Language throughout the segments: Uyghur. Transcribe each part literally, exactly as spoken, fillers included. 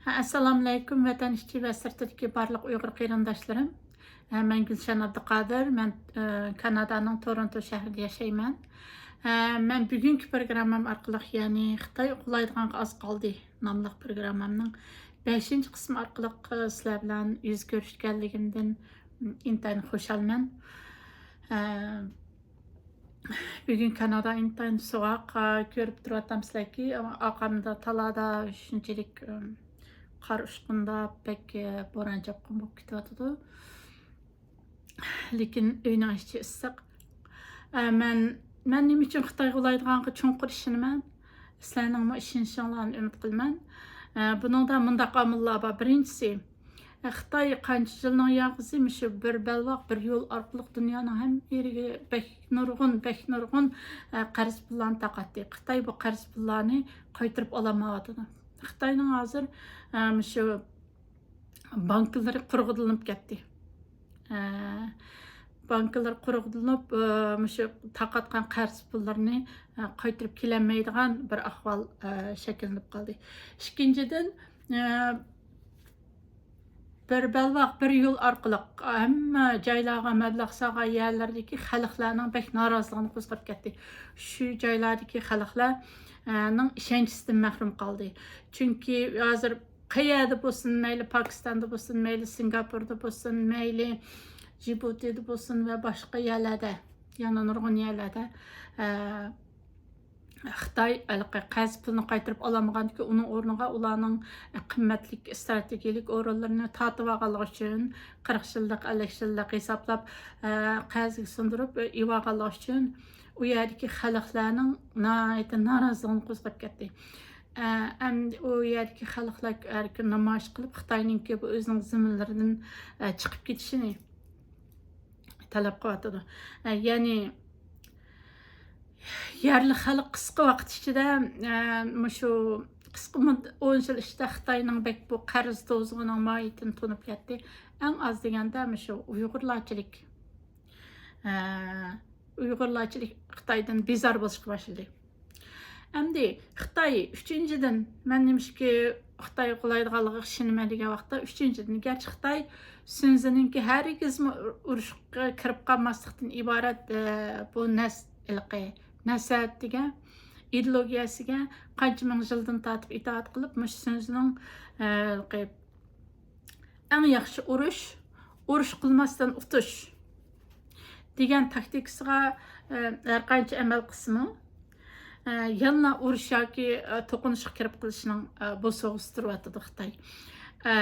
ھە، ئەسسالامۇئەلەيكۇم، ۋەتەن ئىچى ۋە سىرتىدىكى بارلىق ئۇيغۇر قېرىنداشلىرىم. ھە، مەن گۈلشەن ئابدۇقادىر، مەن، ئە، كانادانىڭ تورونتو شەھىرىدە ياشايمەن. ھە، مەن بۈگۈنكى پروگراممام ئارقىلىق، يەنى خىتاي غۇلايدىغانغا ئاز قالدى ناملىق پروگراممامنىڭ بەشىنچى قىسمى ئارقىلىق، ئە، سىلەر بىلەن يۈز كۆرۈشكەنلىكىمدىن ئىنتايىن خۇشالمەن. ئە، بۈگۈن كانادا ئىنتايىن سوغۇق، ئا، كۆرۈپ تۇرۇۋاتامسىلەركى، ئارقامدا تالادا شۇنچىلىك، ئىم، قار ئۇچقۇنداپ، بەك، ئە، بوران چاپقۇن بولۇپ كېتىۋاتىدۇ. لېكىن ئۆينىڭ ئىچى ئىسسىق. ئە، مەن، مەن نېمە ئۈچۈن خىتاي غۇلايدىغانغا چوڭقۇر ئىشىنىمەن. سىلەرنىڭمۇ ئىشىنىشىڭلارنى ئۈمىد قىلىمەن. ئە، بۇنىڭدا مۇنداق ئامىللار بار. بىرىنچىسى، خىتاي قانچە يىلنىڭ ياغىسى مۇشۇ بىر بەلباغ، بىر يول ئارقىلىق دۇنيانىڭ ھەممە يېرىگە بەك نۇرغۇن، بەك نۇرغۇن، ئە، قەرز پۇللارنى تارقاتتى. خىتاي بۇ قەرز پۇللارنى قايتۇرۇپ ئالالمايۋاتىدۇ. خىتاينىڭ ھازىر، ئە، مۇشۇ بانكىلىرى قۇرغىدىلىنىپ كەتتى. ئە، بانكىلىرى قۇرغىدىلىنىپ، ئە، مۇشۇ تارقاتقان قەرز پۇللىرىنى، ئە، قايتۇرۇپ كېلەلمەيدىغان بىر ئەھۋال، ئە، شەكىللىنىپ قالدى. ئىككىنچىدىن، ئە، بىر بەلباغ، بىر يول ئارقىلىق ھەممە جايلارغا مەبلەغ سالغان يەرلەردىكى خەلقلەرنىڭ بەك نارازىلىقىنى قوزغاپ كەتتى. شۇ جايلاردىكى خەلقلەر، ئە، نىڭ ئىشەنچىسىدىن مەھرۇم قالدى. چۈنكى ھازىر قەيەردە بولسۇن، مەيلى پاكىستاندا بولسۇن، مەيلى سىنگاپوردا بولسۇن، مەيلى جىبۇتىدا بولسۇن ۋە باشقا يەرلەردە، يەنە نۇرغۇن يەرلەردە، ئە، خىتاي ھېلىقى قەرز پۇلنى قايتۇرۇپ ئالالمىغاندىكىن، ئۇنىڭ ئورنىغا ئۇلارنىڭ قىممەتلىك ئىستراتېگىيەلىك ئورۇنلىرىنى تارتىۋالغانلىقى ئۈچۈن، قىرىق يىللىق، ئەللىك يىللىق ھېسابلاپ، ئە، قەرزگە سۇندۇرۇپ، ئېلىۋالغانلىقى ئۈچۈن، ئۇ يەردىكى خەلقلەرنىڭ ناھايىتى نارازىلىقىنى قوزغاپ كەتتى. ئە، ئەمدى ئۇ يەردىكى خەلقلەر ھەر كۈنى نامايىش قىلىپ، خىتاينىڭكى بۇ ئۆزىنىڭ زېمىنلىرىدىن، ئە، چىقىپ كېتىشىنى تەلەپ قىلىۋاتىدۇ. ئە، يەنى يەرلىك خەلق قىسقا ۋاقىت ئىچىدە، ئە، مۇشۇ قىسقا مۇد-، ئون يىل ئىچىدە خىتاينىڭ بەك بۇ قەرز توزۇغىنىڭ ماھىيىتىنى تونۇپ كەتتى. ئەڭ ئاز دېگەندە مۇشۇ ئۇيغۇرلارچىلىك، ئە، ئۇيغۇرلارچىلىك خىتايدىن بىزار بولۇشقا باشلىدى. ئەمدى خىتاي، ئۈچىنچىدىن، مەن نېمىشقا خىتاي غۇلايدىغانلىقىغا ئىشىنىمەن دېگەن ۋاقىتتا، ئۈچىنچىدىن، گەرچە خىتاي سۈنزىنىڭكى ھەرگىزمۇ ئۇرۇشقا كىرىپ قالماسلىقتىن ئىبارەت، ئە، بۇ نەس-، ھېلىقى نەسىھەتىگە، ئىدېئولوگىيەسىگە قانچە مىڭ يىلدىن تارتىپ ئىتائەت قىلىپ، مۇشۇ سۈنزىنىڭ، ئە، ھېلىقى ئەڭ ياخشى ئۇرۇش، ئۇرۇش قىلماستىن ئۇتۇش دېگەن تاكتىكىسىغا، ئە، ھەر قانچە ئەمەل قىلسىمۇ، ئە، يەنىلا ئۇرۇش ياكى، ئە، توقۇنۇشقا كىرىپ قېلىشنىڭ، ئە، بوسۇغىسى تۇرۇۋاتىدۇ خىتاي. ئە،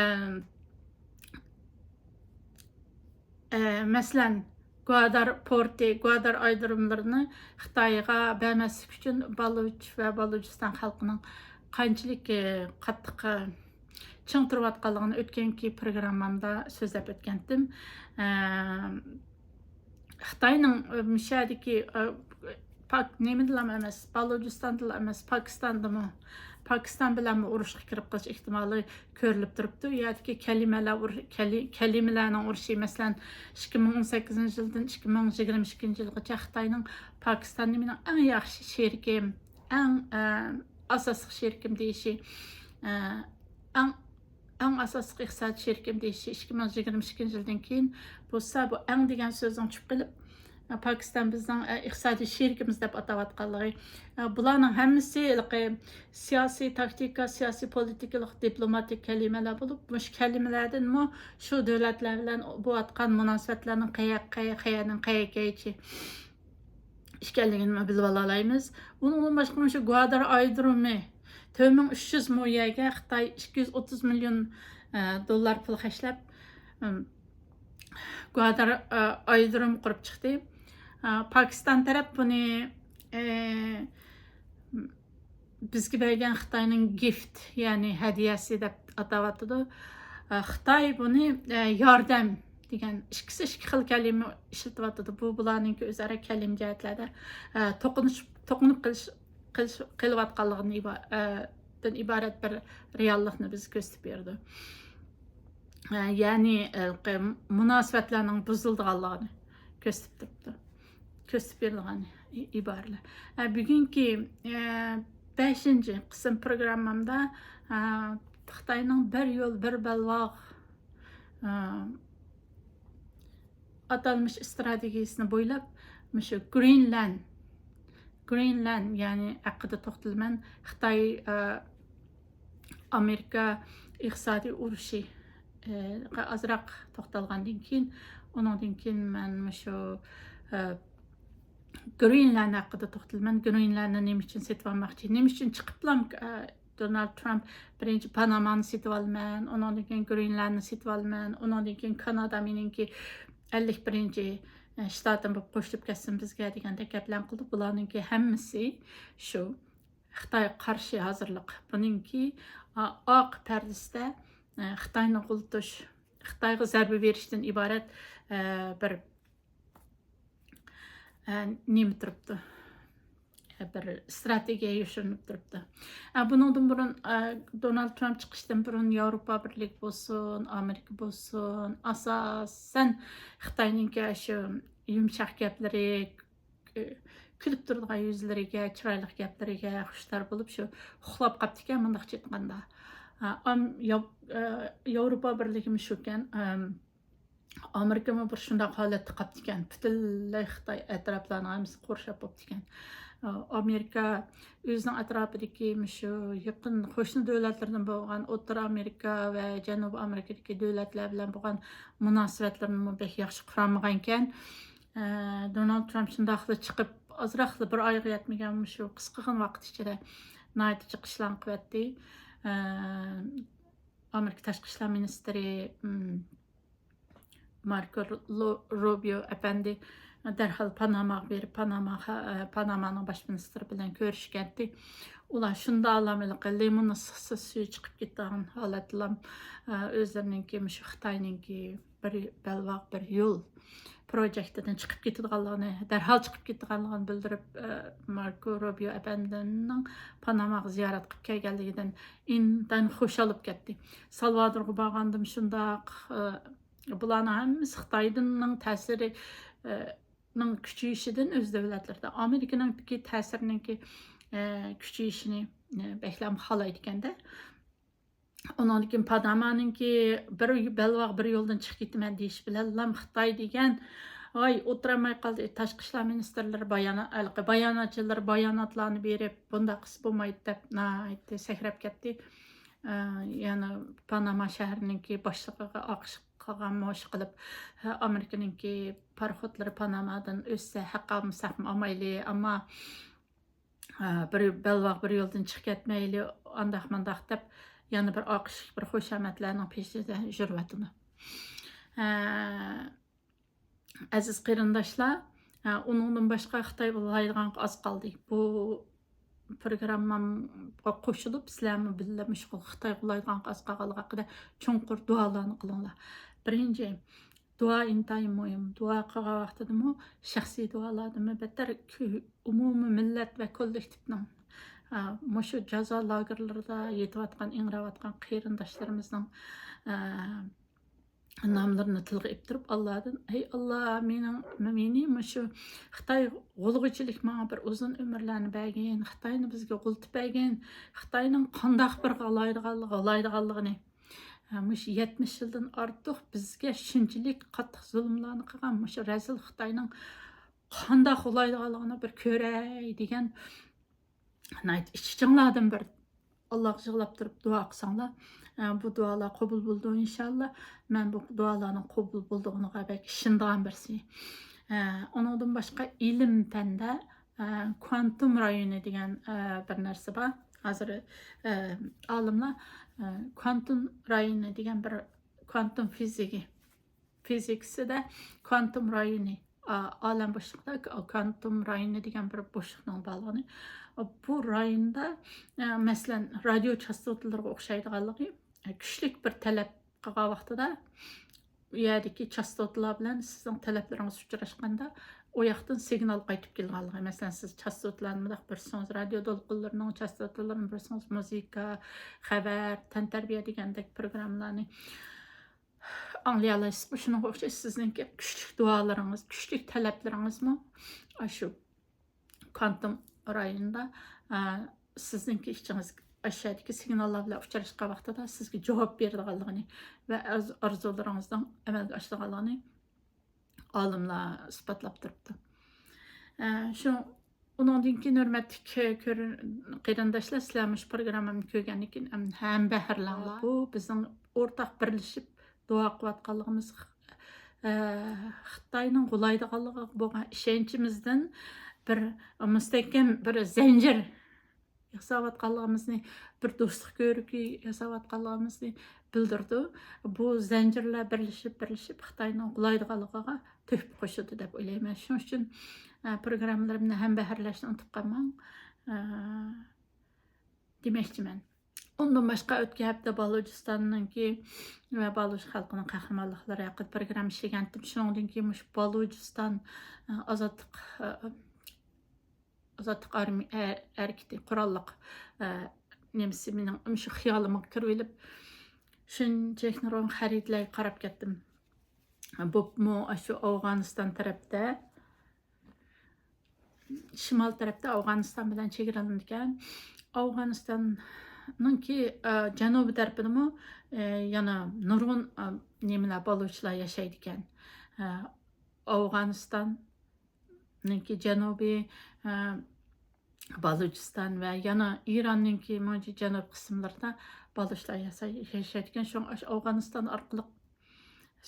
ئە، مەسىلەن، گۇئادار پورتى، گۇئادار ئايرودروملىرىنى خىتايغا بەرمەسلىك ئۈچۈن بالۇچ ۋە بالۇچىستان خەلقىنىڭ قانچىلىك، ئە، قاتتىق، ئە، چىڭ تۇرۇۋاتقانلىقىنى ئۆتكەنكى پروگراممامدا سۆزلەپ ئۆتكەنتىم. ئە، خىتاينىڭ، ئە، مۇشۇ يەردىكى، ئە، پاك-، نېمىدىلا ئەمەس، بالۇچىستاندىلا ئەمەس، پاكىستاندىمۇ، پاكىستان بىلەنمۇ ئۇرۇشقا كىرىپ قېلىش ئېھتىمالى كۆرۈلۈپ تۇرۇپتۇ. ئۇ يەردىكى كەلىمىلەر ئۇر-، كەلى-، كەلىمىلەرنىڭ ئۇرۇشى، مەسىلەن، ئىككى مىڭ ئون سەككىزىنچى يىلدىن ئىككى مىڭ يىگىرمە ئىككىنچى يىلغىچە خىتاينىڭ پاكىستاننى مېنىڭ ئەڭ ياخشى شېرىكىم، ئەڭ، ئە، ئاساسلىق شېرىكىم دېيىشى، ئە، ئەڭ، ئەڭ ئاساسلىق ئىقتىسادىي شېرىكىم دېيىشى ئىككى مىڭ يىگىرمە ئىككىنچى يىلدىن كېيىن بولسا، بۇ ئەڭ دېگەن سۆزنىڭ چۈشۈپ قېلىپ، پاكىستان بىزنىڭ، ئە، ئىقتىسادىي شېرىكىمىز دەپ ئاتاۋاتقانلىقى، ئە، بۇلارنىڭ ھەممىسى ھېلىقى سىياسىي تاكتىكا، سىياسىي پولىتىكىلىق، دىپلوماتىك كەلىمىلەر بولۇپ، مۇشۇ كەلىمىلەردىنمۇ شۇ دۆلەتلەر بىلەن بولۇۋاتقان مۇناسىۋەتلەرنىڭ قەيە-، قەيە-، قەيەرنىڭ قەيەرگىچە ئىكەنلىكىنى بىلىۋالالايمىز. ئۇنىڭدىن باشقا مۇشۇ گۇئادار ئايرودرومى، تۆت مىڭ ئۈچ يۈز مو يەرگە خىتاي ئىككى يۈز ئوتتۇز مىليون، ئە، دوللار پۇل خەجلەپ، ئىم، گۇئادار، ئە، ئايرودروم قۇرۇپ چىقتى. ئە، پاكىستان تەرەپ بۇنى، ئە، بىزگە بەرگەن خىتاينىڭ گىفت، يەنى ھەدىيەسى دەپ ئاتاۋاتىدۇ. ئە، خىتاي بۇنى، ئە، ياردەم دېگەن، ئىككىسى ئىككى خىل كەلىمە ئىشلىتىۋاتىدۇ. بۇ بۇلارنىڭكى ئۆزئارا كەلىمە جەھەتلەردە، ئە، توقۇنۇش-، توقۇنۇپ قېلىش، قېلىش، قېلىۋاتقانلىقىدىن ئىبا-، ئە، دىن ئىبارەت بىر رېئاللىقنى بىزگە كۆرسىتىپ بېرىدۇ. ئە، يەنى، ئە، مۇناسىۋەتلەرنىڭ بۇزۇلىدىغانلىقىنى كۆرسىتىپ تۇرۇپتۇ. كۆرسىتىپ بېرىدىغان ئى-، ئىبارىلەر. ئە، بۈگۈنكى، ئە، بەشىنچى قىسىم پروگراممامدا، ئە، خىتاينىڭ بىر يول، بىر بەلباغ، ئە، ئاتالمىش ئىستراتېگىيىسىنى بويلاپ، مۇشۇ گرېنلاند، گرېنلاند، يەنى ھەققىدە توختىلىمەن. خىتاي، ئە، ئامېرىكا ئىقتىسادىي ئۇرۇشى، ئە، ئازراق توختالغاندىن كېيىن، ئۇنىڭدىن كېيىن مەن مۇشۇ، ئە، گرېنلاند ھەققىدە توختىلىمەن. گرېنلاندنى نېمە ئۈچۈن سېتىۋالماقچى؟ نېمە ئۈچۈن چىقىپلا، ئە، دونالد ترامپ بىرىنچى پانامانى سېتىۋالىمەن، ئۇنىڭدىن كېيىن گرېنلاندنى سېتىۋالىمەن، ئۇنىڭدىن كېيىن كانادا مېنىڭكى ئەللىك بىرىنچى، ئە، شتاتىم بولۇپ قوشۇلۇپ كەتسۇن بىزگە دېگەندەك گەپلەرنى قىلدى. بۇلارنىڭكى ھەممىسى شۇ خىتايغا قارشى ھازىرلىق. بۇنىڭكى، ئا، ئارقا پەردىسىدە، ئە، خىتاينى غۇلىتىش، خىتايغا زەربە بېرىشتىن ئىبارەت، ئە، بىر، ئە، نېمە تۇرۇپتۇ؟ بىر ئىستراتېگىيە يوشۇرۇنۇپ تۇرۇپتۇ. ئە، بۇنىڭدىن بۇرۇن، ئە، دونالد ترامپ چىقىشتىن بۇرۇن ياۋروپا بىرلىكى بولسۇن، ئامېرىكا بولسۇن، ئاساسەن خىتاينىڭكى شۇ يۇمشاق گەپلىرى، كۈ-، كۈلۈپ تۇرىدىغان يۈزلىرىگە، چىرايلىق گەپلىرىگە خۇشتار بولۇپ، شۇ ئۇخلاپ قاپتىكەن، مۇنداقچە ئېيتقاندا. ئا، ئام-، ياپ-، ئە، ياۋروپا بىرلىكىمۇ شۇكەن، ئەم، ئامېرىكىمۇ بىر شۇنداق ھالەتتە قاپتىكەن. پۈتۈنلەي خىتاي ئەتراپلارنىڭ ھەممىسى قورشاپ بوپتىكەن. ئا، ئامېرىكا ئۆزىنىڭ ئەتراپىدىكى مۇشۇ يېقىن قوشنا دۆلەتلىرىدىن بولغان ئوتتۇرا ئامېرىكا ۋە جەنۇبىي ئامېرىكىدىكى دۆلەتلەر بىلەن بولغان مۇناسىۋەتلىرىنىمۇ بەك ياخشى قۇرالمىغانىكەن. ئە، دونالد ترامپ شۇنداقلا چىقىپ، ئازراقلا بىر ئايغا يەتمىگەن مۇشۇ قىسقىغىنا ۋاقىت ئىچىدە ناھايىتى جىق ئىشلارنى قىلىۋەتتى. ئە، ئامېرىكا تاشقى ئىشلار مىنىستىرى، ئىم، ماركو لو-، روبىيو ئەپەندى دەرھال پاناماغا بېرىپ، پاناما خا-، ئە، پانامانىڭ باش مىنىستىرى بىلەن كۆرۈشكەنتى. ئۇلار شۇنداقلا ھېلىقى لىموننىڭ ئىسسىق سۇيى چىقىپ كېتىدىغان ھالەتتىلا، ئە، ئۆزلىرىنىڭكى مۇشۇ خىتاينىڭكى بىر بەلباغ بىر يول پروجېكتىدىن چىقىپ كېتىدىغانلىقىنى، دەرھال چىقىپ كېتىدىغانلىقىنى بىلدۈرۈپ، ئە، ماركو روبىيو ئەپەندىنىڭ پاناماغا زىيارەت قىلىپ كەلگەنلىكىدىن ئىنتايىن خۇشال بولۇپ كەتتى. سالۋادورغا بارغاندىمۇ شۇنداق، ئە، بۇلارنىڭ ھەممىسى خىتاينىڭ تەسىرى، ئە، نىڭ كۈچىيىشىدىن ئۆز دۆلەتلىرىدە ئامېرىكىنىڭكى تەسىرىنىڭكى، ئە، كۈچىيىشىنى، ئە، بەكلا خالايدىكەندە. ئۇنىڭدىن كېيىن پانامانىڭكى بىر بەلباغ بىر يولدىن چىقىپ كېتىمەن دېيىش بىلەنلا خىتاي دېگەن، ۋاي، ئولتۇرالماي قالدى. تاشقى ئىشلار مىنىستىرلىرى بايانات، ھېلىقى باياناتچىلار باياناتلارنى بېرىپ، بۇنداق قىلسا بولمايدۇ دەپ ناھايىتى سەكرەپ كەتتى. ئە، يەنە پاناما شەھىرىنىڭكى باشلىقىغا ئالقىش قىلغان مۇشۇ قىلىپ، ھە، ئامېرىكىنىڭكى پاراخوتلىرى پانامادىن ئۆتسە ھەق ئالمىساقمۇ ئالمايلى، ئەمما، ھە، بىر بەلباغ بىر يولدىن چىقىپ كەتمەيلى، ئانداق مانداق دەپ يەنە بىر ئالقىشلىق بىر خۇشامەتلەرنىڭ پېشىدە يۈرۈۋاتىدۇ. ھە، ئەزىز قېرىنداشلار، ھە، ئۇنىڭدىن باشقا خىتاي غۇلايدىغانغا ئاز قالدى. بۇ پروگراممامغا قوشۇلۇپ، سىلەرمۇ بىللە مۇشۇ خىتاي غۇلايدىغانغا ئاز قالغانلىقى ھەققىدە چوڭقۇر دۇئالارنى قىلىڭلار. بىرىنچى، دۇئا ئىنتايىن مۇھىم. دۇئا قىلغان ۋاقتىدىمۇ شەخسىي دۇئالاردىنمۇ بەتتەر كۆ-، ئومۇمىي مىللەت ۋە كوللېكتىپنىڭ، ھە، مۇشۇ جازا لاگېرلىرىدا يېتىۋاتقان، ئىڭراۋاتقان قېرىنداشلىرىمىزنىڭ، ھە، ناملىرىنى تىلغا ئېلىپ تۇرۇپ، ئاللادىن، ئەي ئاللا، مېنىڭ، مېنى مۇشۇ خىتاي غۇلغۇچىلىك ماڭا بىر ئۇزۇن ئۆمۈرلەرنى بەرگىن، خىتاينى بىزگە غۇلىتىپ بەرگىن، خىتاينىڭ قانداق بىر غالايدىغانلىقى، غالايدىغانلىقىنى، ھە، مۇشۇ يەتمىش يىلدىن ئارتۇق بىزگە شۇنچىلىك قاتتىق زۇلۇملارنى قىلغان مۇشۇ رەزىل خىتاينىڭ قانداق غۇلايدىغانلىقىنى بىر كۆرەي دېگەن ناھايىتى ئىچ ئىچىڭلاردىن بىر ئاللاغا يىغلاپ تۇرۇپ دۇئا قىلساڭلار، ئە، بۇ دۇئالار قوبۇل بولىدۇ ئىنشاللا. مەن بۇ دۇئالارنىڭ قوبۇل بولىدىغىنىغا بەك ئىشىنىدىغان بىرسى. ئە، ئۇنىڭدىن باشقا ئىلىم پەندە، ئە، كۋانتوم رايونى دېگەن، ئە، بىر نەرسە بار. ھازىر، ئە، ئالىملار، ئە، كۋانتوم رايونى دېگەن بىر كۋانتوم فىزىكى فىزىكىسىدە كۋانتوم رايونى، ئا-، ئالەم بوشلۇقىدا ك-، كۋانتوم رايونى دېگەن بىر بوشلۇقنىڭ بارلىقىنى، بۇ رايوندا، ئە، مەسىلەن، رادىيو چاستوتىلىرىغا ئوخشايدىغانلىقى، ئە، كۈچلۈك بىر تەلەپ قىلغان ۋاقتىدا، ئۇ يەردىكى چاستوتىلار بىلەن سىزنىڭ تەلەپلىرىڭىز ئۇچراشقاندا، ئۇ ياقتىن سىگنال قايتىپ كېلىدىغانلىقى. مەسىلەن، سىز چاستوتىلارنى مۇنداق بېسىسىڭىز، رادىيو دولقۇنلىرىنىڭ چاستوتىلىرىنى بېسىسىڭىز، مۇزىكا، خەۋەر، تەنتەربىيە دېگەندەك پروگراممىلارنى ئاڭلىيالايسىزمۇ؟ شۇنىڭغا ئوخشاش سىزنىڭكى كۈچلۈك دۇئالىرىڭىز، كۈچلۈك تەلەپلىرىڭىزمۇ ئاشۇ كۋانتوم رايوندا، ئە، سىزنىڭكى ئىچىڭىز، ئاشۇ يەردىكى سىگناللار بىلەن ئۇچراشقان ۋاقتىدا سىزگە جاۋاب بېرىدىغانلىقىنى ۋە ئارز-، ئارزۇلىرىڭىزنىڭ ئەمەلگە ئاشىدىغانلىقىنى ئالىملار ئىسپاتلاپ تۇرۇپتۇ. ئە، شۇ، ئۇنىڭدىن كېيىن، ھۆرمەتلىك كۆرۈن-، قېرىنداشلار، سىلەر مۇشۇ پروگراممامنى كۆرگەندىن كېيىن ھەم-، ھەمبەھىرلەڭلار. بۇ بىزنىڭ ئورتاق بىرلىشىپ دۇئا قىلىۋاتقانلىقىمىز، ئە، خىتاينىڭ غۇلايدىغانلىقىغا بولغان ئىشەنچىمىزدىن بىر مۇستەھكەم بىر زەنجىر ياساۋاتقانلىقىمىزنى، بىر دوستلۇق كۆۋرۈكى ياساۋاتقانلىقىمىزنى بىلدۈرىدۇ. بۇ زەنجىرلەر بىرلىشىپ، بىرلىشىپ خىتاينىڭ غۇلايدىغانلىقىغا تۆھپە قوشىدۇ دەپ ئويلايمەن. شۇنىڭ ئۈچۈن، ئە، پروگراممىلىرىمنى ھەمبەھىرلەشنى ئۇنتۇپ قالماڭ، ئە، دېمەكچىمەن. ئۇندىن باشقا، ئۆتكەن ھەپتە بالۇچىستاننىڭكى ۋە بالۇچ خەلقىنىڭ قەھرىمانلىقلىرى ھەققىدە پروگرامما ئىشلىگەنتىم. شۇنىڭدىن كېيىن مۇشۇ بالۇچىستان، ئە، ئازادلىق، ئە، ئازادلىق ئارمىيە ھەرىكىتى قوراللىق، ئە، نېمىسى مېنىڭ مۇشۇ خىيالىمغا كىرىۋېلىپ، شىنجېخنىرون خەرىتىلەرگە قاراپ كەتتىم. بولۇپمۇ ئاشۇ ئافغانىستان تەرەپتە، شىمال تەرەپتە ئافغانىستان بىلەن چېگرالىنىدىكەن. ئافغانىستاننىڭكى، ئە، جەنۇبىي تەرىپىدىمۇ، ئە، يەنە نۇرغۇن، ئە، نېمىلەر، بالۇچلار ياشايدىكەن. ئە، ئافغانىستاننىڭكى جەنۇبىي، ئە، بالۇچىستان ۋە يەنە ئىراننىڭكى مۇنچە جەنۇب قىسىملىرىدا بالۇچلار ياساي-، ياشايدىكەن. شۇڭا ئاشۇ ئافغانىستان ئارقىلىق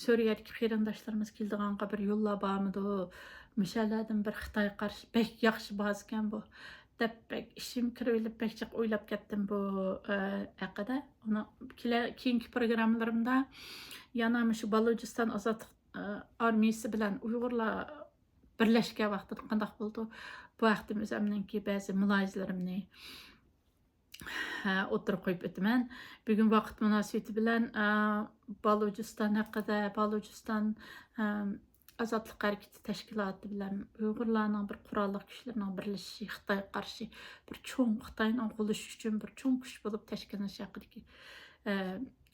سۈرىيەدىكى قېرىنداشلىرىمىز كېلىدىغانغا بىر يوللار بارمىدۇ؟ مۇشەلەردىن بىر خىتايغا قارشى بەك ياخشى بازىكەن بۇ، دەپ بەك ئىچىم كىرىۋېلىپ بەك جىق ئويلاپ كەتتىم بۇ، ئە، ھەققىدە. ئۇنى كېلە-، كېيىنكى پروگراممىلىرىمدا يەنە مۇشۇ بالۇچىستان ئازادلىق، ئە، ئارمىيىسى بىلەن ئۇيغۇرلار بىرلەشكەن ۋاقتىدا قانداق بولىدۇ؟ بۇ ھەقتە ئۆزۈمنىڭكى بەزى مۇلاھىزىلىرىمنى، ھە، ئوتتۇرىغا قويۇپ ئۆتىمەن. بۈگۈن ۋاقىت مۇناسىۋىتى بىلەن، ئە، بالۇچىستان ھەققىدە، بالۇچىستان، ئە، ئازادلىق ھەرىكىتى تەشكىلاتى بىلەن ئۇيغۇرلارنىڭ بىر قوراللىق كۈچلىرىنىڭ بىرلىشىشى، خىتايغا قارشى بىر چوڭ، خىتاينىڭ غۇلىشىشى ئۈچۈن بىر چوڭ كۈچ بولۇپ تەشكىللىنىشى ھەققىدىكى، ئە،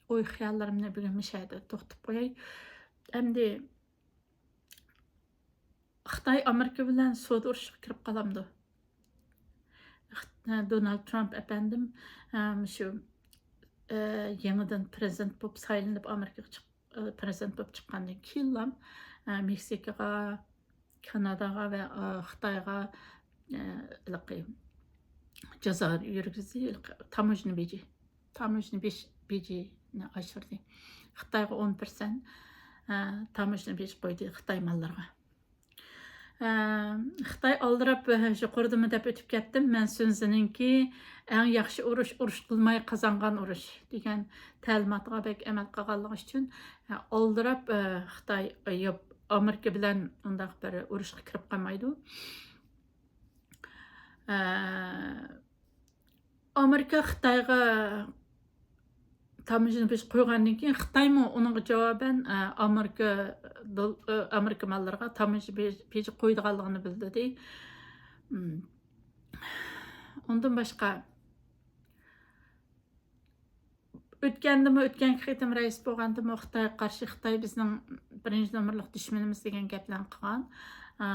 ئوي خىياللىرىمنى بۈگۈن مۇشۇ يەردە توختىتىپ قوياي. ئەمدى خىتاي ئامېرىكا بىلەن سودا ئۇرۇشىغا كىرىپ قالامدۇ؟ خىت-، دونالد ترامپ ئەپەندىم، ئە، مۇشۇ، ئە، يېڭىدىن پرېزىدېنت بولۇپ سايلىنىپ ئامېرىكىغا چىق-، ئە، پرېزىدېنت بولۇپ چىققاندىن كېيىنلا، ئە، مېكسىكىغا، كاناداغا ۋە، ئە، خىتايغا، ئە، ھېلىقى جازا يۈرگۈزدى، ھېلىقى تاموژنا بېجى، تاموژنا بېج-، بېجىنى ئاشۇردى. خىتايغا ئون پىرسەنت، ئە، تاموژنا بېجى قويدى خىتاي ماللىرىغا. ئە، خىتاي ئالدىراپ، ئە، يۇقىرىدىمۇ دەپ ئۆتۈپ كەتتىم. مەن سۈنزىنىڭكى ئەڭ ياخشى ئۇرۇش، ئۇرۇش قىلماي قازانغان ئۇرۇش دېگەن تەلىماتىغا بەك ئەمەل قىلغانلىقى ئۈچۈن، ئە، ئالدىراپ، ئە، خىتاي، ئە، ياپ-، ئامېرىكا بىلەن ئۇنداق بىر ئۇرۇشقا كىرىپ قالمايدۇ. ئە، ئامېرىكا خىتايغا تاموژنا بېجى قويغاندىن كېيىن، خىتايمۇ ئۇنىڭغا جاۋابەن، ئە، ئامېرىكا دول-، ئە، ئامېرىكا ماللىرىغا تاموژنا بېج-، بېجى قويىدىغانلىقىنى بىلدۈردى. مم. ئۇندىن باشقا، ئۆتكەندىمۇ، ئۆتكەنكى قېتىم رەئىس بولغاندىمۇ خىتايغا قارشى، خىتاي بىزنىڭ بىرىنچى نومۇرلۇق دۈشمىنىمىز دېگەن گەپلەرنى قىلغان. ئە،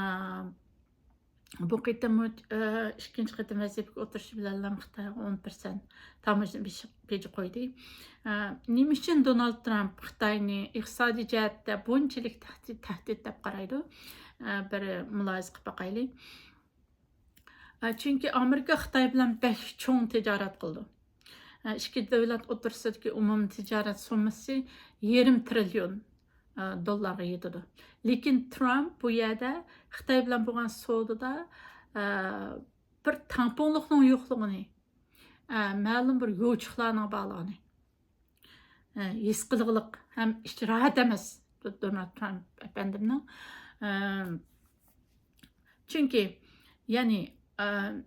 بۇ قېتىممۇ، ئە، ئىككىنچى قېتىم ۋەزىپىگە ئولتۇرۇشى بىلەنلا خىتايغا ئون پىرسەنت تاموژنا بېجى، بېجى قويدى. ئە، نېمە ئۈچۈن دونالد ترامپ خىتاينى ئىقتىسادىي جەھەتتە بۇنچىلىك تەھدىت، تەھدىت دەپ قارايدۇ؟ ئە، بىر مۇلاھىزە قىلىپ باقايلى. ئە، چۈنكى ئامېرىكا خىتاي بىلەن بەك چوڭ تىجارەت قىلىدۇ. ئە، ئىككى دۆلەت ئوتتۇرىسىدىكى ئومۇمىي تىجارەت سوممىسى يېرىم تىرىليون، ئە، دوللارغا يېتىدۇ. لېكىن ترامپ بۇ يەردە خىتاي بىلەن بولغان سودىدا، ئە، بىر تەڭپۇڭلۇقنىڭ يوقلۇقىنى، ئە، مەلۇم بىر يوچۇقلارنىڭ بارلىقىنى، ئە، ھېس قىلغۇلۇق ھەم ئىچ راھەت ئەمەس دونالد ترامپ ئەپەندىمنىڭ. ئە، چۈنكى، يەنى، ئە،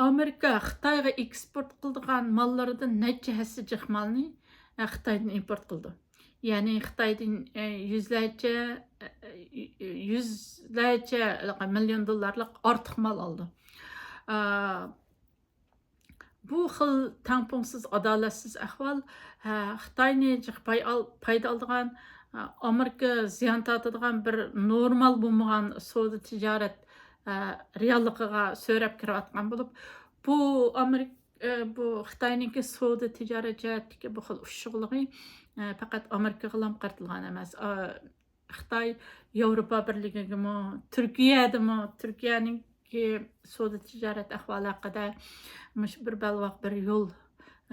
ئامېرىكا خىتايغا ئېكسپورت قىلىدىغان ماللىرىدىن نەچچە ھەسسە جىق مالنى، ئە، خىتايدىن ئىمپورت قىلىدۇ. يەنى خىتايدىن، ئە، يۈزلەرچە، ئە، يۈزلەرچە مىليون دوللارلىق ئارتۇق مال ئالىدۇ. ئە، بۇ خىل تەڭپۇڭسىز، ئادالەتسىز ئەھۋال، ھە، خىتاينى جىق پاي ئال-، پايدا ئالىدىغان، ھە، ئامېرىكا زىيان تارتىدىغان بىر نورمال بولمىغان سودا تىجارەت، ھە، رېئاللىقىغا سۆرەپ كىرىۋاتقان بولۇپ، بۇ ئامېرىك-، ئە، بۇ خىتاينىڭكى سودا تىجارەت جەھەتتىكى بۇ خىل ئۇششۇقلۇقى، ئە، پەقەت ئامېرىكىغىلا قارىتىلغان ئەمەس. ئا، خىتاي ياۋروپا بىرلىكىگىمۇ، تۈركىيەدىمۇ، تۈركىيەنىڭكى سودا تىجارەت ئەھۋالى ھەققىدە مۇشۇ بىر بەلباغ بىر يول،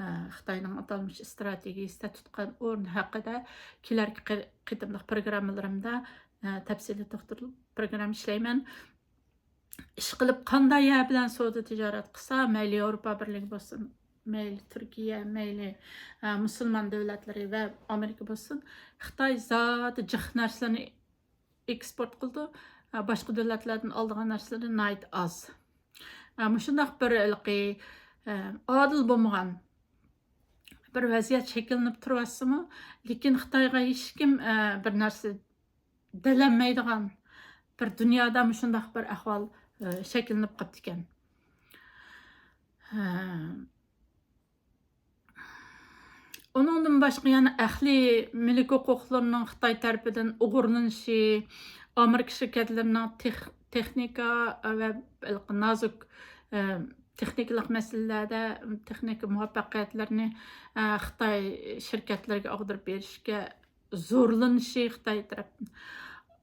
ئە، خىتاينىڭ ئاتالمىش ئىستراتېگىيىسىدە تۇتقان ئورنى ھەققىدە كېلەركى قېتىملىق پروگراممىلىرىمدا، ئە، تەپسىلىي توختىلىپ پروگرامما ئىشلەيمەن. ئىشقىلىپ، قانداق يەر بىلەن سودا تىجارەت قىلسا، مەيلى ياۋروپا بىرلىكى بولسۇن، مەيلى تۈركىيە، مەيلى، ئە، مۇسۇلمان دۆلەتلىرى ۋە ئامېرىكا بولسۇن، خىتاي زادى جىق نەرسىلەرنى ئېكسپورت قىلىدۇ. ئە، باشقا دۆلەتلەردىن ئالىدىغان نەرسىلىرى ناھايىتى ئاز. ئە، مۇشۇنداق بىر ھېلىقى، ئە، ئادىل بولمىغان بىر ۋەزىيەت شەكىللىنىپ تۇرۇۋاتسىمۇ، لېكىن خىتايغا ھېچكىم، ئە، بىر نەرسە دېلەلمەيدىغان بىر دۇنيادا مۇشۇنداق بىر ئەھۋال، ئە، شەكىللىنىپ قاپتىكەن. ھە. ئۇنىڭدىن باشقا يەنە ئەھلى مۈلۈك ھوقۇقلىرىنىڭ خىتاي تەرىپىدىن ئوغرىلىنىشى، ئامېرىكا شىركەتلىرىنىڭ تېخ-، تېخنىكا ۋە نازۇك، ئە، تېخنىكىلىق مەسىلىلەردە تېخنىكا مۇۋەپپەقىيەتلىرىنى، ئە، خىتاي شىركەتلىرىگە ئاغدۇرۇپ بېرىشكە زورلىنىشى خىتاي تەرەپ-،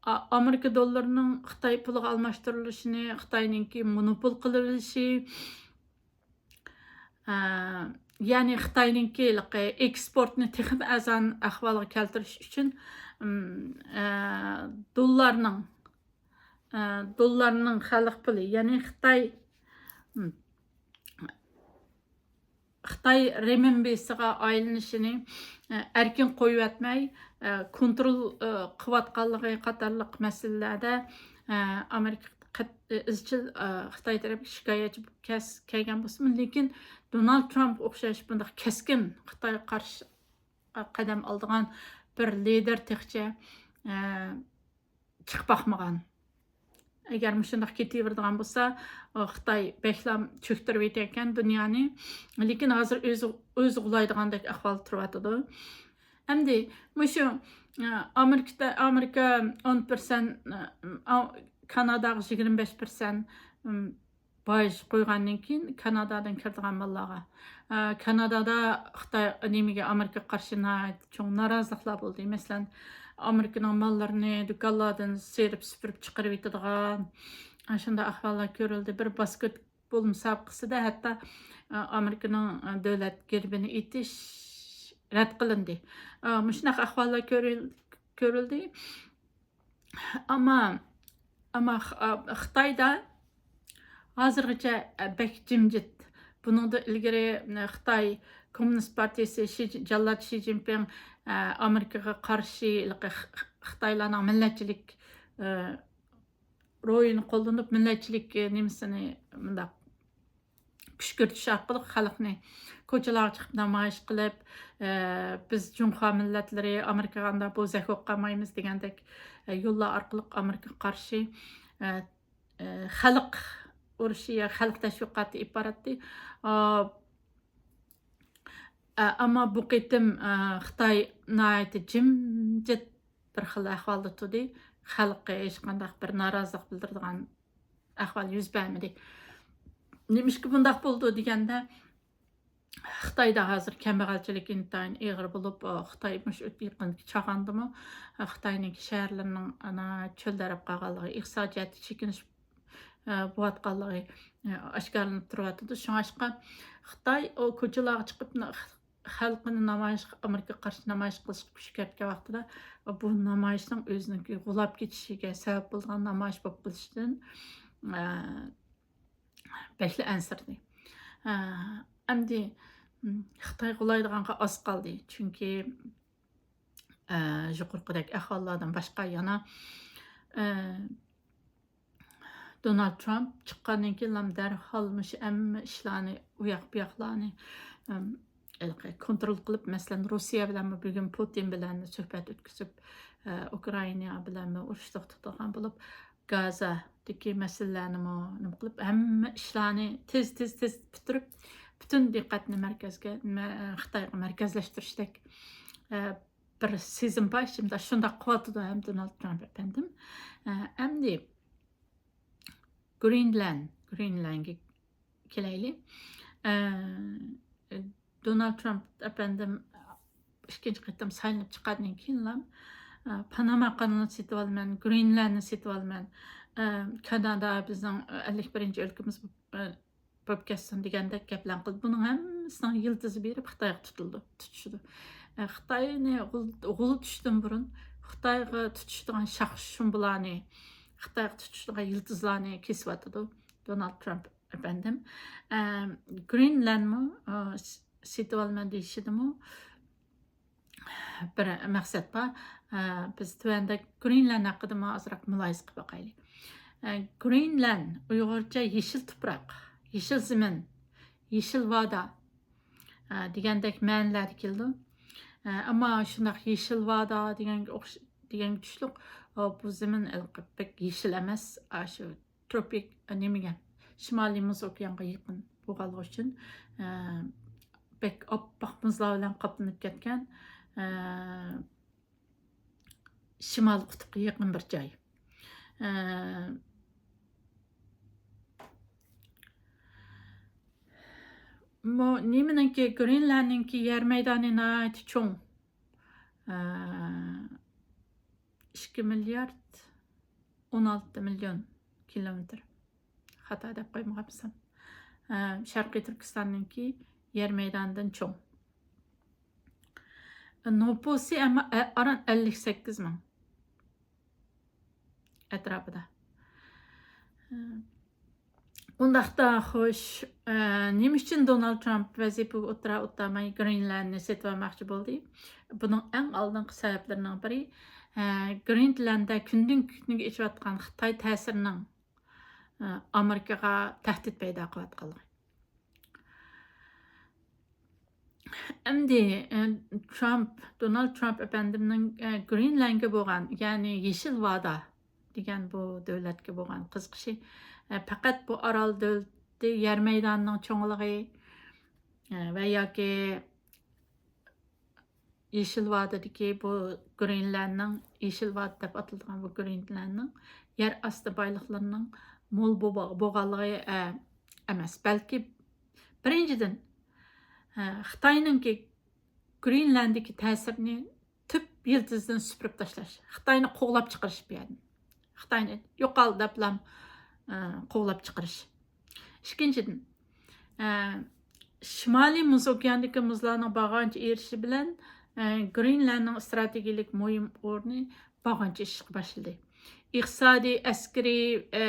ئا-، ئامېرىكا دوللىرىنىڭ خىتاي پۇلىغا ئالماشتۇرۇلۇشىنى، خىتاينىڭكى مونوپول قىلىۋېلىشى، ئە، يەنى خىتاينىڭكى ھېلىقى ئېكسپورتنى تېخىمۇ ئەرزان ئەھۋالغا كەلتۈرۈش ئۈچۈن، ئىم، ئە، دوللارنىڭ، ئە، دوللارنىڭ خەلق پۇلى، يەنى خىتاي، ئىم، خىتاي رېمىنبىسىغا ئايلىنىشىنى، ئە، ئەركىن قويۇۋەتمەي، ئە، كونترول، ئە، قىلىۋاتقانلىقى قاتارلىق مەسىلىلەردە، ئە، ئامېرىكا قەت-، ئىزچىل، ئە، خىتاي تەرەپكە شىكايەتچى بولۇپ كەس-، كەلگەن بولسىمۇ، لېكىن دونالد ترامپ ئوخشاش بۇنداق كەسكىن خىتايغا قارشى قەدەم ئالىدىغان بىر لىدېر تېخىچە، ئە، چىقىپ باقمىغان. ئەگەر مۇشۇنداق كېتىۋېرىدىغان بولسا، ئۇ خىتاي بەكلا چۆكتۈرۈۋېتىدىكەن دۇنيانى. لېكىن ھازىر ئۆزى، ئۆزى غۇلايدىغاندەك ئەھۋالدا تۇرۇۋاتىدۇ. ئەمدى مۇشۇ، ئە، ئامېرىكىدا، ئامېرىكا ئون پىرسەنت، ئە، ئا-، كاناداغا يىگىرمە بەش پىرسەنت، ئىم، باج قويغاندىن كېيىن كانادادىن كىرىدىغان ماللارغا، ئە، كانادادا خىتاي، نېمىگە، ئامېرىكىغا قارشى ناھايىتى چوڭ نارازىلىقلار بولدى. مەسىلەن، ئامېرىكىنىڭ ماللىرىنى دۇكانلاردىن سىيرىپ سۈپۈرۈپ چىقىرىۋېتىدىغان، ئە، شۇنداق ئەھۋاللار كۆرۈلدى. بىر باسكېتبول مۇسابىقىسىدە ھەتتا، ئە، ئامېرىكىنىڭ، ئە، دۆلەت گېربىنى ئېتىش رەت قىلىندى. ئە، مۇشۇنداق ئەھۋاللار كۆرۈل-، كۆرۈلدى. ئەمما، ئەمما خ-، ئا، خىتايدا ھازىرغىچە، ئە، بەك جىمجىت. بۇنىڭدىن ئىلگىرى، ئە، خىتاي كوممۇنىست پارتىيىسى شى جى-، جاللات شى جىنپىڭ، ئە، ئامېرىكىغا قارشى ھېلىقى خ-، خ-، خىتايلارنىڭ مىللەتچىلىك، ئە، روھىنى قوللىنىپ، مىللەتچىلىك، ئە، نېمىسىنى مۇنداق كۈشكۈرتۈش ئارقىلىق خەلقنى كوچىلارغا چىقىپ نامايىش قىلىپ، ئە، بىز جۇڭخۇا مىللەتلىرى ئامېرىكىغا ئانداق بوزەك ئوقۇ قالمايمىز دېگەندەك، ئە، يوللار ئارقىلىق ئامېرىكىغا قارشى، ئە، ئە، خەلق ئۇرۇشى يا خەلق تەشۋىقاتى ئېلىپ باراتتى. ئا، ئە، ئەمما بۇ قېتىم، ئە، خىتاي ناھايىتى جىمجىت بىر خىل ئەھۋالدا تۇردى. خەلققە ھېچقانداق بىر نارازىلىق بىلدۈرىدىغان ئەھۋال يۈز بەرمىدى. نېمىشقا بۇنداق بولىدۇ دېگەندە، خىتايدا ھازىر كەمبەغەلچىلىك ئىنتايىن ئېغىر بولۇپ، خىتاي مۇشۇ يېقىندىكى چاغاندىمۇ خىتاينىڭكى شەھەرلىرىنىڭ ئانا چۆلدەرەپ قالغانلىقى، ئىقتىسادىي جەھەتتە چېكىنىش، ئە، بولۇۋاتقانلىقى، ئە، ئاشكارىلىنىپ تۇرۇۋاتىدۇ. شۇڭلاشقا خىتاي ئۇ كوچىلارغا چىقىپ، خەلقىنى نامايىش، ئامېرىكىغا قارشى نامايىش قىلىشقا كۈشكۈرتكەن ۋاقتىدا، بۇ نامايىشنىڭ ئۆزىنىڭكى غۇلاپ كېتىشىگە سەۋەب بولىدىغان نامايىش بولۇپ قېلىشىدىن، ئە، بەكلا ئەنسىرىدى. ئە، ئەمدى، م، خىتاي غۇلايدىغانغا ئاز قالدى. چۈنكى، ئە، يۇقىرىقىدەك ئەھۋاللاردىن باشقا يەنە، ئە، دونالد ترامپ چىققاندىن كېيىنلا دەرھال مۇشۇ ھەممە ئىشلارنى، ئۇياق بۇياقلارنى، ئەم، ھېلىقى كونترول قىلىپ، مەسىلەن، روسىيە بىلەنمۇ بۈگۈن پۇتىن بىلەن سۆھبەت ئۆتكۈزۈپ، ئە، ئۇكرائىنا بىلەنمۇ ئۇرۇش توختىتىدىغان بولۇپ، گازادىكى مەسىلىلەرنىمۇ نېمە قىلىپ، ھەممە ئىشلارنى تېز، تېز، تېز پۈتتۈرۈپ، پۈتۈن دىققەتنى مەركەزگە، مە-، خىتايغا مەركەزلەشتۈرۈشتەك، ئە، بىر سېزىم بار ئىچىمدە، شۇنداق قىلىۋاتىدۇ ھەم دونالد ترامپ ئەپەندىم. ئە، ئەمدى گرېنلاند، گرېنلاندغا كېلەيلى. ئە، دونالد ترامپ ئەپەندىم ئىككىنچى قېتىم سايلىنىپ چىققاندىن كېيىنلا، ئە، پاناما قانىلىنى سېتىۋالىمەن، گرېنلاندنى سېتىۋالىمەن، ئە، كانادا بىزنىڭ ئەللىك بىرىنچى ئۆلكىمىز بولۇپ، ئە، بولۇپ كەتسۇن دېگەندەك گەپلەرنى قىلدى. بۇنىڭ ھەممىسىنىڭ يىلتىزى بېرىپ خىتايغا تۇتۇلىدۇ، تۇتۇشىدۇ. ئە، خىتاينى غۇل-، غۇلىتىشتىن بۇرۇن خىتايغا تۇتۇشىدىغان شاخ-شۇمبىلارنى، خىتايغا تۇتۇشىدىغان يىلتىزلارنى كېسىۋاتىدۇ دونالد ترامپ ئەپەندىم. ئە، گرېنلاندمۇ، ئە، س-، سېتىۋالىمەن دېيىشىدىمۇ بىر مەقسەت بار. ئە، بىز تۆۋەندە گرېنلاند ھەققىدىمۇ ئازراق مۇلاھىزە قىلىپ باقايلى. ئە، گرېنلاند ئۇيغۇرچە يېشىل تۇپراق، يېشىل زېمىن، يېشىل ۋادا، ئە، دېگەندەك مەنىلەردە كېلىدۇ. ئە، ئەمما شۇنداق يېشىل ۋادا دېگەنگە ئوخش-، دېگەنگە تۇشلۇق، ئە، بۇ زېمىن ھېلىقى بەك يېشىل ئەمەس. ئاشۇ تروپىك، نېمىگە، شىمالىي مۇز ئوكيانغا يېقىن بولغانلىقى ئۈچۈن، ئە، بەك ئاپئاق مۇزلار بىلەن قاپلىنىپ كەتكەن، ئە، شىمالىي قۇتۇپقا يېقىن بىر جاي. ئە، مۇ-، نېمىنىڭكى، گرېنلاندنىڭكى يەر مەيدانى ناھايىتى چوڭ. ئە، ئىككى مىليارد ئون ئالتە مىليون كىلومېتىر. خاتا دەپ قويمىغان بولسام. ئە، شەرقىي تۈركىستاننىڭكى يەر مەيدانىدىن چوڭ. نوپۇسى ئەمما، ئە، ئاران ئەللىك سەككىز مىڭ ئەتراپىدا. ئۇنداقتا، خوش، ئە، نېمە ئۈچۈن دونالد ترامپ ۋەزىپىگە ئولتۇرا-، ئولتۇرماي گرېنلاندنى سېتىۋالماقچى بولدى؟ بۇنىڭ ئەڭ ئالدىنقى سەۋەبلىرىنىڭ بىرى، ئە، گرېنلانددا كۈندىن كۈنگە ئېشىۋاتقان خىتاي تەسىرىنىڭ، ئە، ئامېرىكىغا تەھدىت پەيدا قىلىۋاتقانلىقى. ئەمدى، ئە، ترامپ، دونالد ترامپ ئەپەندىمنىڭ، ئە، گرېنلاندگە بولغان، يەنى يېشىل ۋادا دېگەن بۇ دۆلەتكە بولغان قىزىقىشى، ئە، پەقەت بۇ ئارال دۆلىتى يەر مەيدانىنىڭ چوڭلۇقى، ئە، ۋە ياكى يېشىل ۋادىدىكى بۇ گرېنلاندنىڭ، يېشىل ۋادە دەپ ئاتىلىدىغان بۇ گرېنلاندنىڭ يەر ئاستى بايلىقلىرىنىڭ مول بو-، بولغانلىقى، ئە، ئەمەس، بەلكى بىرىنچىدىن، ئە، خىتاينىڭكى گرېنلانددىكى تەسىرىنى تۈپ يىلتىزىدىن سۈپۈرۈپ تاشلاش، خىتاينى قوغلاپ چىقىرىش بۇ يەردىن. خىتاينى يوقال دەپلا، ئە، قوغلاپ چىقىرىش. ئىككىنچىدىن، ئە، شىمالىي مۇز ئوكياندىكى مۇزلارنىڭ بارغانچە ئېرىشىشى بىلەن، ئە، گرېنلاندنىڭ ئىستراتېگىيەلىك مۇھىم ئورنى بارغانچە ئېشىشقا باشلىدى. ئىقتىسادىي، ئەسكىرىي، ئە،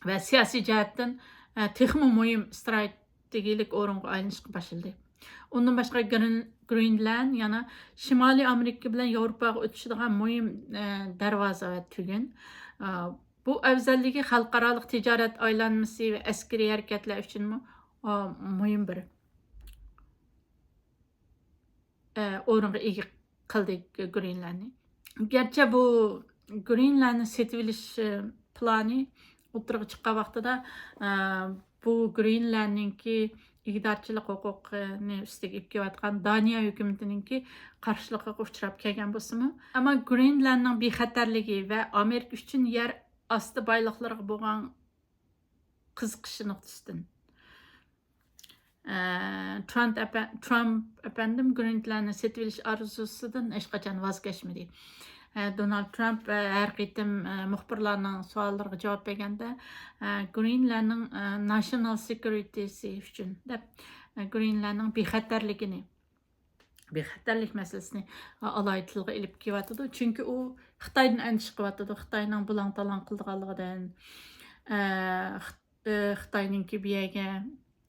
ۋە سىياسىي جەھەتتىن، ئە، تېخىمۇ مۇھىم ئىستراتېگىيەلىك ئورۇنغا ئايلىنىشقا باشلىدى. ئۇندىن باشقا، گرېن-، گرېنلاند يەنە شىمالىي ئامېرىكا بىلەن ياۋروپاغا ئۆتۈشىدىغان مۇھىم، ئە، دەرۋازا ۋە تۈگۈن. ئە، بۇ ئەۋزەللىكى خەلقئارالىق تىجارەت ئايلانمىسى ۋە ئەسكىرىي ھەرىكەتلەر ئۈچۈنمۇ، ئە، مۇھىم بىر ئورۇنغا ئىگە قىلدى گرېنلاندنى. گەرچە بۇ گرېنلاندنى سېتىۋېلىش پىلانى ئوتتۇرىغا چىققان ۋاقتىدا، بۇ گرېنلاندنىڭكى ئىگىدارچىلىق ھوقۇقىنى ئۈستىگە ئېلىپ كېلىۋاتقان دانىيە ھۆكۈمىتىنىڭكى قارشىلىقىغا ئۇچراپ كەلگەن بولسىمۇ، ئەمما گرېنلاندنىڭ بىخەتەرلىكى ۋە ئامېرىكا ئۈچۈن يەر ئاستى بايلىقلىرىغا بولغان قىزىقىشى نۇقتىسىدىن، ئە، ترامپ ئەپە-، ترامپ ئەپەندىم گرېنلاندنى سېتىۋېلىش ئارزۇسىدىن ھېچقاچان ۋاز كەچمىدى. ئە، دونالد ترامپ، ئە، ھەر قېتىم، ئە، مۇخبىرلارنىڭ سوئاللىرىغا جاۋاب بەرگەندە، ئە، گرېنلاندنىڭ، ئە، ناشىنال سېكيۇرىتىسى ئۈچۈن دەپ، ئە، گرېنلاندنىڭ بىخەتەرلىكىنى، بىخەتەرلىك مەسىلىسىنى ئالاھىدە تىلغا ئېلىپ كېلىۋاتىدۇ. چۈنكى ئۇ خىتايدىن ئەندىشە قىلىۋاتىدۇ. خىتاينىڭ بۇلاڭ-تالاڭ قىلىدىغانلىقىدىن، ئە، خىت-، ئە، خىتاينىڭكى بۇ يەرگە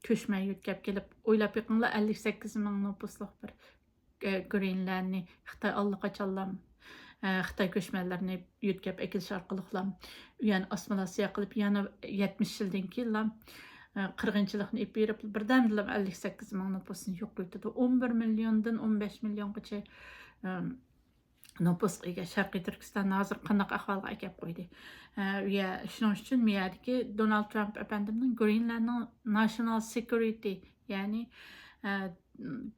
كۆچمەن يۆتكەپ كېلىپ، ئويلاپ بېقىڭلار، ئەللىك سەككىز مىڭ نوپۇسلۇق بىر، ئە، گرېنلاندنى خىتاي ئاللىقاچانلا، ئە، خىتاي كۆچمەنلىرىنى يۆتكەپ ئەكېلىش ئارقىلىقلا ئۇ يەرنى ئاسسىمىلياتسىيە قىلىپ، يەنە يەتمىش يىلدىن كېيىنلا، ئە، قىرغىنچىلىقنى ئېلىپ بېرىپ، بىردەمدىلا ئەللىك سەككىز مىڭ نوپۇسنى يوقىتىدۇ. ئون بىر مىليوندىن ئون بەش مىليونغىچە، ئە، نوپۇسقا ئىگە شەرقىي تۈركىستان ھازىر قانداق ئەھۋالغا ئەكەپ قويدى؟ ئە، ئۇ يە-، شۇنىڭ ئۈچۈن بۇ يەردىكى دونالد ترامپ ئەپەندىمنىڭ گرېنلاندنىڭ ناشىنال سېكيۇرىتى، يەنى، ئە،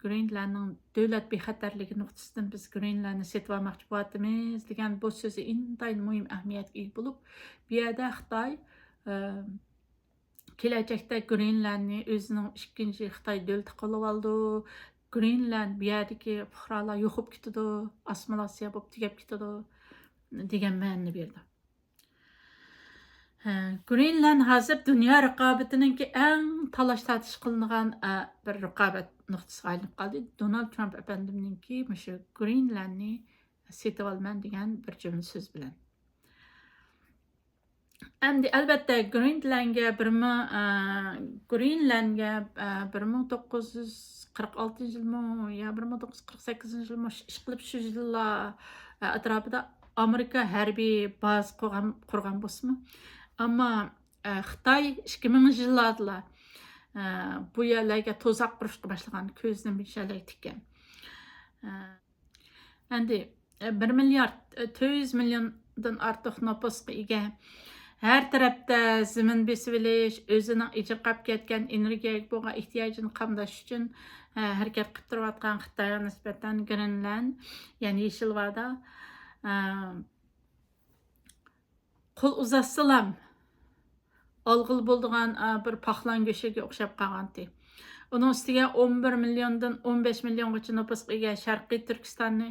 گرېنلاندنىڭ دۆلەت بىخەتەرلىكى نۇقتىسىدىن بىز گرېنلاندنى سېتىۋالماقچى بولۇۋاتىمىز دېگەن بۇ سۆزى ئىنتايىن مۇھىم ئەھمىيەتكە ئىگە بولۇپ، بۇ يەردە خىتاي، ئە، كېلەچەكتە گرېنلاندنى ئۆزىنىڭ ئىككىنچى خىتاي دۆلىتى قىلىۋالىدۇ. گرېنلاند بۇ يەردىكى پۇقرالار يوقاپ كېتىدۇ، ئاسسىمىلياتسىيە بولۇپ تۈگەپ كېتىدۇ دېگەن مەنىنى بېرىدۇ. ھە، گرېنلاند ھازىر دۇنيا رىقابىتىنىڭكى ئەڭ تالاش-تارتىش قىلىنغان، ئە، بىر رىقابەت نۇقتىسىغا ئايلىنىپ قالدى. دونالد ترامپ ئەپەندىمنىڭكى مۇشۇ گرېنلاندنى سېتىۋالىمەن دېگەن بىر جۈملە سۆز بىلەن. ئەمدى ئەلۋەتتە گرېنلاندگە بىر مىڭ، ئە، گرېنلاندگە، ئە، بىر مىڭ توققۇز يۈز قىرىق ئالتىنچى يىلمۇ يا بىر مىڭ توققۇز يۈز قىرىق سەككىزىنچى يىلمۇ، ئىشقىلىپ شۇ يىللار، ئە، ئەتراپىدا ئامېرىكا ھەربىي بازا قۇرغان، قۇرغان بولسىمۇ، ئەمما، ئە، خىتاي ئىككى مىڭىنچى يىللاردىلا، ئە، بۇ يەرلەرگە تۇزاق قۇرۇشقا باشلىغان، كۆزىنى مۇشۇ يەرلەرگە تىككەن. ئە، ئەمدى، ئە، بىر مىليارد، ئە، تۆت يۈز مىليوندىن ئارتۇق نوپۇسقا ئىگە، ھەر تەرەپتە زېمىن بېسىۋېلىش، ئۆزىنىڭ ئېچىقاپ كەتكەن ئېنېرگىيەگە بولغان ئېھتىياجىنى قامداش ئۈچۈن، ئە، ھەرىكەت قىلىپ تۇرۇۋاتقان خىتايغا نىسبەتەن گرېنلاند، يەنى يېشىل ۋادا، ئە، قول ئۇزاتسىلام ئالغىلى بولىدىغان، ئا، بىر پاقلان گۆشىگە ئوخشاپ قالغانتى. ئۇنىڭ ئۈستىگە ئون بىر مىليوندىن ئون بەش مىليونغىچە نوپۇسقا ئىگە شەرقىي تۈركىستاننى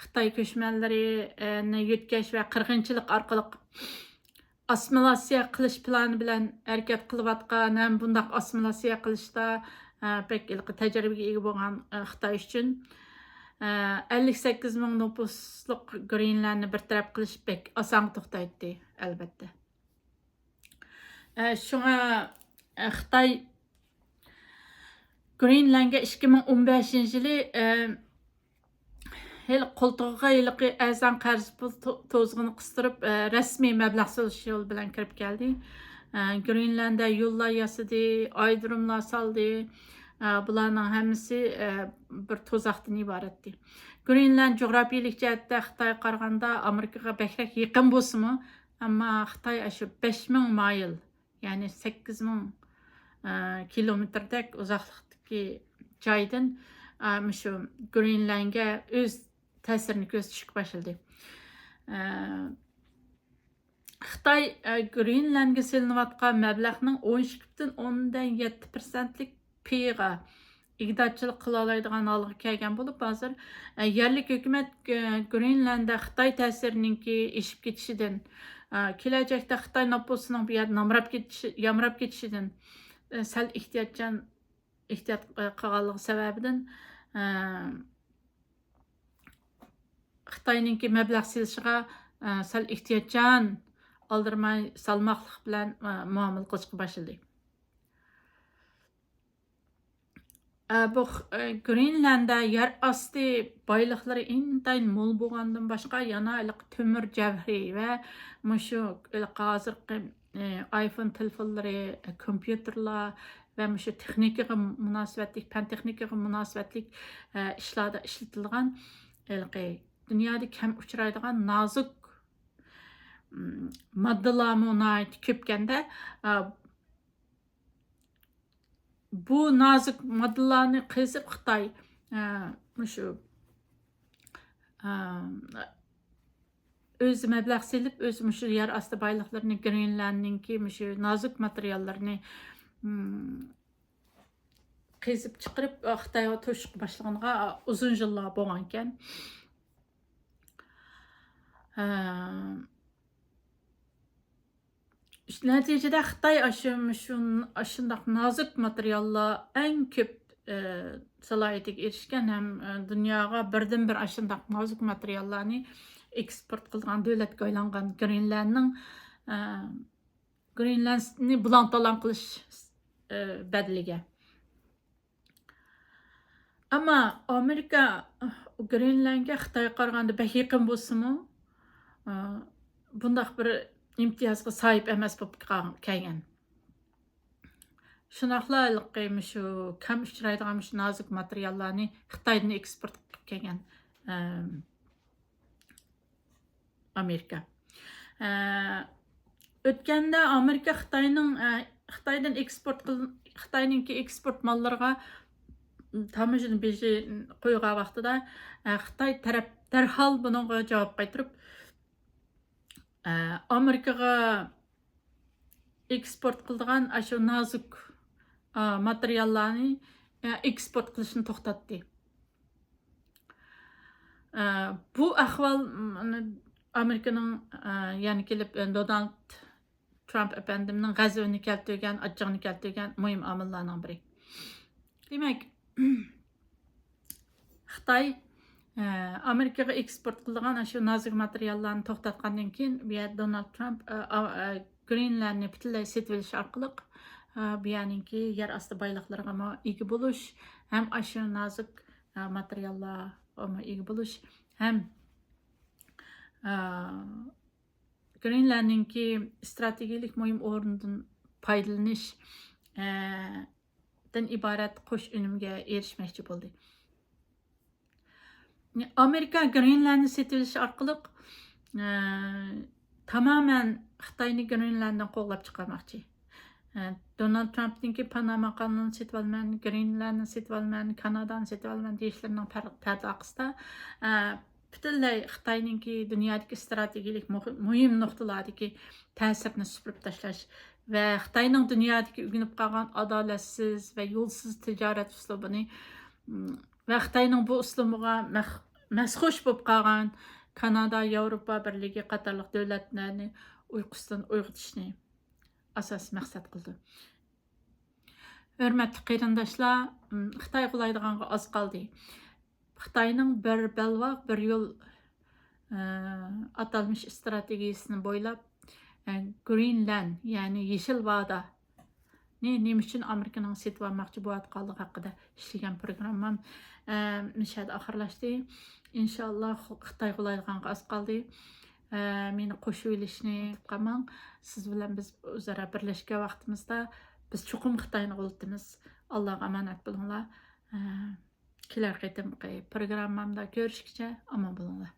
خىتاي كۆچمەنلىرى، ئە، نى يۆتكەش ۋە قىرغىنچىلىق ئارقىلىق ئاسسىمىلياتسىيە قىلىش پىلانى بىلەن ھەرىكەت قىلىۋاتقان ھەم بۇنداق ئاسسىمىلياتسىيە قىلىشتا، ئە، بەك ھېلىقى تەجرىبىگە ئىگە بولغان، ئە، خىتاي ئۈچۈن، ئە، ئەللىك سەككىز مىڭ نوپۇسلۇق گرېنلاندنى بىر تەرەپ قىلىش بەك ئاسانغا توختايتتى، ئەلۋەتتە. ئە، شۇڭا، ئە، خىتاي گرېنلاندگە ئىككى مىڭ ئون بەشىنچى يىلى، ئە، ھېلى قولتۇقىغا ھېلىقى ئەرزان قەرز پۇل تو-، توزغىنى قىستۇرۇپ، ئە، رەسمىي مەبلەغ سېلىش يولى بىلەن كىرىپ كەلدى. ئە، گرېنلانددا يوللار ياسىدى، ئايرودروملار سالدى. ئە، بۇلارنىڭ ھەممىسى، ئە، بىر تۇزاقتىن ئىبارەتتى. گرېنلاند جۇغراپىيىلىك جەھەتتە خىتايغا قارىغاندا ئامېرىكىغا بەكرەك يېقىن بولسىمۇ، ئەمما خىتاي ئاشۇ بەش مىڭ مايل، يەنى سەككىز مىڭ، ئە، كىلومېتىردەك ئۇزاقلىقتىكى جايدىن، ئە، مۇشۇ گرېنلاندگە ئۆز تەسىرىنى كۆرسىتىشكە باشلىدى. ئە، خىتاي، ئە، گرېنلاندگە سېلىنىۋاتقان مەبلەغنىڭ ئون ئىككى پۈتۈن ئوندىن يەتتە پىرسەنتلىك پېيىغا ئىگىدارچىلىق قىلالايدىغان ھالغا كەلگەن بولۇپ، ھازىر، ئە، يەرلىك ھۆكۈمەت، ئە، گرېنلانددا خىتاي تەسىرىنىڭكى ئېشىپ كېتىشىدىن، ئە، كېلەچەكتە خىتاي نوپۇسىنىڭ بۇ يەردە نامراپ كېتىشى، يامراپ كېتىشىدىن، ئە، سەل ئېھتىياتچان، ئېھتىيات، ئە، قىلغانلىقى سەۋەبىدىن، ئە، خىتاينىڭكى مەبلەغ سېلىشىغا، ئە، سەل ئېھتىياتچان، ئالدىرىماي، سالماقلىق بىلەن، ئە، مۇئامىلە قىلىشقا باشلىدى. ئە، بۇ خ-، ئە، گرېنلانددا يەر ئاستى بايلىقلىرى ئىنتايىن مول بولغاندىن باشقا، يەنە ھېلىقى تۆمۈر جەۋھىرى ۋە مۇشۇ ھېلىقى ھازىرقى، ئە، ئايفون تېلېفونلىرى، ئە، كومپيۇتېرلار ۋە مۇشۇ تېخنىكىغا مۇناسىۋەتلىك، پەن تېخنىكىغا مۇناسىۋەتلىك، ئە، ئىشلاردا ئىشلىتىلىدىغان ھېلىقى دۇنيادا كەم ئۇچرايدىغان نازۇك، م، ماددىلارمۇ ناھايىتى كۆپكەندە، ئە، بۇ نازۇك ماددىلارنى قېزىپ خىتاي، ئە، مۇشۇ، ئە، ئۆزى مەبلەغ سېلىپ، ئۆزى مۇشۇ يەر ئاستى بايلىقلىرىنى، گرېنلاندنىڭكى مۇشۇ نازۇك ماتېرىياللىرىنى، م، قېزىپ چىقىرىپ، خىتايغا توشۇشقا باشلىغىنىغا ئۇزۇن يىللار بولغانىكەن. ئە، نەتىجىدە خىتاي ئاشۇ، مۇشۇ، ئاشۇنداق نازۇك ماتېرىياللار ئەڭ كۆپ، ئە، سالاھىيىتىگە ئېرىشكەن ھەم، ئە، دۇنياغا بىردىنبىر ئاشۇنداق نازۇك ماتېرىياللارنى ئېكسپورت قىلىدىغان دۆلەتكە ئايلانغان گرېنلاندنىڭ، ئە، گرېنلاندنى بۇلاڭ-تالاڭ قىلىش، ئە، بەدىلىگە. ئەمما ئامېرىكا گرېنلاندگە خىتايغا قارىغاندا بەك يېقىن بولسىمۇ، ئە، بۇنداق بىر ئىمتىيازغا ساھىب ئەمەس بولۇپ قال-، كەلگەن. شۇنداقلا ھېلىقى مۇشۇ كەم ئۇچرايدىغان مۇشۇ نازۇك ماتېرىياللارنى خىتايدىن ئېكسپورت قىلىپ كەلگەن، ئە، ئامېرىكا. ئە، ئۆتكەندە ئامېرىكا خىتاينىڭ، ئە، خىتايدىن ئېكسپورت قىل-، خىتاينىڭكى ئېكسپورت ماللىرىغا تاموژنا بېجى قويغان ۋاقتىدا، ئە، خىتاي تەرەپ دەرھال بۇنىڭغا جاۋاب قايتۇرۇپ، ئە، ئامېرىكىغا ئېكسپورت قىلىدىغان ئاشۇ نازۇك، ئا، ماتېرىياللارنى، ئا، ئېكسپورت قىلىشنى توختاتتى. ئا، بۇ ئەھۋال، م، ئامېرىكىنىڭ، ئا، يەنە كېلىپ، ئا، دونالد ترامپ ئەپەندىمنىڭ غەزىپىنى كەلتۈرگەن، ئاچچىقىنى كەلتۈرگەن مۇھىم ئامىللارنىڭ بىرى. دېمەك، خىتاي، ئە، ئامېرىكىغا ئېكسپورت قىلىدىغان شۇ نازۇك ماتېرىياللارنى توختاتقاندىن كېيىن، بۇ يەردە دونالد ترامپ، ئە، ئا-، ئە، گرېنلاندنى پۈتۈنلەي سېتىۋېلىش ئارقىلىق، ئە، بۇ يەرنىڭكى يەر ئاستى بايلىقلىرىغىمۇ ئىگە بولۇش، ھەم ئاشۇ نازۇك، ئە، ماتېرىياللارغىمۇ ئىگە بولۇش، ھەم، ئە، گرېنلاندنىڭكى ئىستراتېگىيەلىك مۇھىم ئورنىدىن پايدىلىنىش، ئە، دىن ئىبارەت قوش ئۈنۈمگە ئېرىشمەكچى بولدى. ئامېرىكا گرېنلاندنى سېتىۋېلىش ئارقىلىق، ئە، تامامەن خىتاينى گرېنلانددىن قوغلاپ چىقارماقچى. ئە، دونالد ترامپنىڭكى پاناما قانىلىنى سېتىۋالىمەن، گرېنلاندنى سېتىۋالىمەن، كانادانى سېتىۋالىمەن دېيىشلىرىنىڭ پەر-، پەردە ئارقىسىدا، ئە، پۈتۈنلەي خىتاينىڭكى دۇنيادىكى ئىستراتېگىيەلىك مۇھ-، مۇھىم نۇقتىلاردىكى تەسىرىنى سۈپۈرۈپ تاشلاش ۋە خىتاينىڭ دۇنيادىكى ئۆگىنىپ قالغان ئادالەتسىز ۋە يولسىز تىجارەت ئۇسلۇبىنى، م، ۋە خىتاينىڭ بۇ ئۇسلۇبىغا مەخ-، مەستخۇش بولۇپ قالغان كانادا، ياۋروپا بىرلىكى قاتارلىق دۆلەتلەرنى ئۇيقۇسىدىن ئويغىتىشنى ئاساسىي مەقسەت قىلىدۇ. ھۆرمەتلىك قېرىنداشلار، م، خىتاي غۇلايدىغانغا ئاز قالدى. خىتاينىڭ بىر بەلباغ، بىر يول، ئە، ئاتالمىش ئىستراتېگىيەسىنى بويلاپ، ئە، گرېنلاند، يەنى يېشىل ۋادانى نېمە ئۈچۈن ئامېرىكىنىڭ سېتىۋالماقچى بولۇۋاتقانلىقى ھەققىدە ئىشلىگەن پروگراممام، ئە، مۇشۇ يەردە ئاخىرلاشتى. ئىنشاللا خىتاي غۇلايدىغانغا ئاز قالدى. ئە، مېنى قوشۇۋېلىشنى قالماڭ. سىز بىلەن بىز ئۆزئارا بىرلەشكەن ۋاقتىمىزدا بىز چوقۇم خىتاينى غۇلىتىمىز. ئاللاغا ئامانەت بولۇڭلار. ئە، كېلەر قېتىمقى پروگراممامدا كۆرۈشكىچە ئامان بولۇڭلار.